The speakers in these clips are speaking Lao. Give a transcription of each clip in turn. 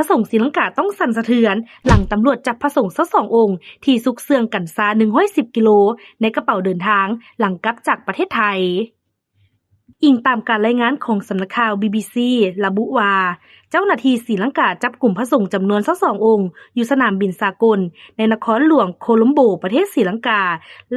ພະສົງສີລັງກາຕ້ອງສັ່ນສະເທືອນ ຫຼັງຕຳຫຼວດຈັບພະສົງຊາວສອງອົງ ທີ່ຊຸກເຊື່ອງກັນຊາໜຶ່ງຮ້ອຍສິບກິໂລ ໃນກະເປົາເດີນທາງ ຫຼັງກັບຈາກປະເທດໄທ. ອີງຕາມການລາຍງານຂອງສຳນັກຂ່າວ ບີບີຊີ ລະບຸວ່າ ເຈົ້າໜ້າທີ່ສີລັງກາຈັບກຸມພະສົງຈຳນວນຊາວສອງອົງ ຢູ່ສະໜາມບິນສາກົນ ໃນນະຄອນຫຼວງໂຄລັມໂບ ປະເທດສີລັງກາ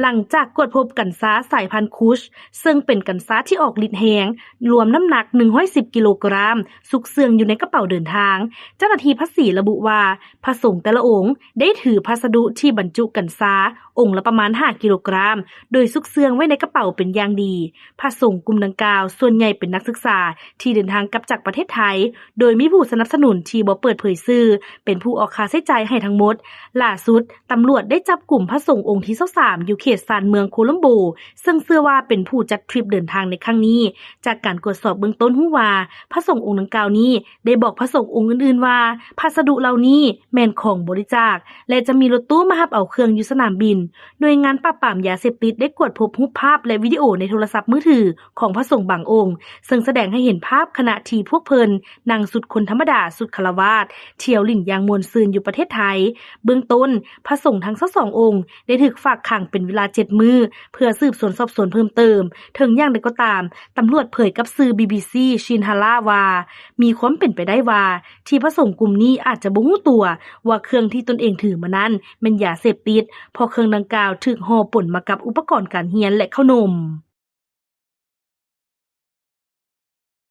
ຫຼັງຈາກກວດພົບກັນຊາສາຍພັນ Kush ເຊິ່ງເປັນກັນຊາທີ່ອອກລິດແຮງ ລວມນ້ຳໜັກໜຶ່ງຮ້ອຍສິບກິໂລກຣາມ ຊຸກເຊື່ອງຢູ່ໃນກະເປົາເດີນທາງ. ເຈົ້າໜ້າທີ່ພາສີລະບຸວ່າ ພະສົງແຕ່ລະອົງໄດ້ຖືພັສດຸທີ່ບັນຈຸກັນຊາ ອົງລະປະມານຫ້າກິໂລກຣາມ ໂດຍຊຸກເຊື່ອງໄວ້ໃນກະເປົາເປັນຢ່າງດີ. ພະສົງກຸ່ມດັ່ງກ່າວສ່ວນໃຫຍ່ເປັນນັກສຶກສາທີ່ເດີນທາງກັບຈາກປະເທດໄທ ໂດຍມີຜູ້ສະໜັບສະໜູນທີ່ບໍ່ເປີດເຜີຍຊື່ ເປັນຜູ້ອອກຄ່າໃຊ້ຈ່າຍໃຫ້ທັງໝົດ. ຫຼ້າສຸດ, ຕຳຫຼວດໄດ້ຈັບກຸມພະສົງອົງທີຊາວສາມ ຢູ່ເຂດຊານເມືອງໂຄລັມໂບ ເຊິ່ງເຊື່ອວ່າເປັນຜູ້ຈັດທຣິບເດີນທາງໃນຄັ້ງນີ້. ຈາກການກວດສອບເບື້ອງຕົ້ນຮູ້ວ່າ ພະສົງອົງດັ່ງກ່າວນີ້ ໄດ້ບອກພະສົງອົງອື່ນໆວ່າ ພັສດຸເຫຼົ່ານີ້ແມ່ນຂອງບໍລິຈາກ ແລະ ຈະມີລົດຕູ້ມາຮັບເອົາເຄື່ອງຢູ່ສະໜາມບິນ. ໜ່ວຍງານປາບປາມຢາເສບຕິດໄດ້ກວດພົບຮູບພາບ ແລະ ວິດີໂອໃນໂທລະສັບມືຖືຂອງພະສົງບາງອົງ ເຊິ່ງສະແດງໃຫ້ເຫັນພາບຂະນະທີ່ພວກເພິ່ນນັ່ງຊຸດຄົນທຳມະດາ ຊຸດຄາລະວາດ ທ່ຽວຫຼິ້ນຢ່າງມ່ວນຊື່ນຢູ່ປະເທດໄທ. ເບື້ອງຕົ້ນ, ພະສົງທັງຊາວສອງອົງໄດ້ຖືກຝາກຂັງເປັນເວລາເຈັດມື້ ເພື່ອສືບສວນສອບສວນເພີ່ມເຕີມ. ເຖິງຢ່າງໃດກໍຕາມ, ຕຳຫຼວດເຜີຍກັບສື່ ບີບີຊີ ຊິນຮາລາ ວ່າ ມີຄວາມເປັນໄປໄດ້ວ່າ ທີ່ພະສົງກຸ່ມນີ້ອາດຈະບໍ່ຮູ້ຕົວວ່າເຄື່ອງທີ່ຕົນເອງຖືມານັ້ນແມ່ນຢາເສບຕິດ ເພາະເຄື່ອງດັ່ງກ່າວຖືກຫໍ່ປົນມາກັບອຸປະກອນການຮຽນ ແລະ ເຂົ້າໜົມ.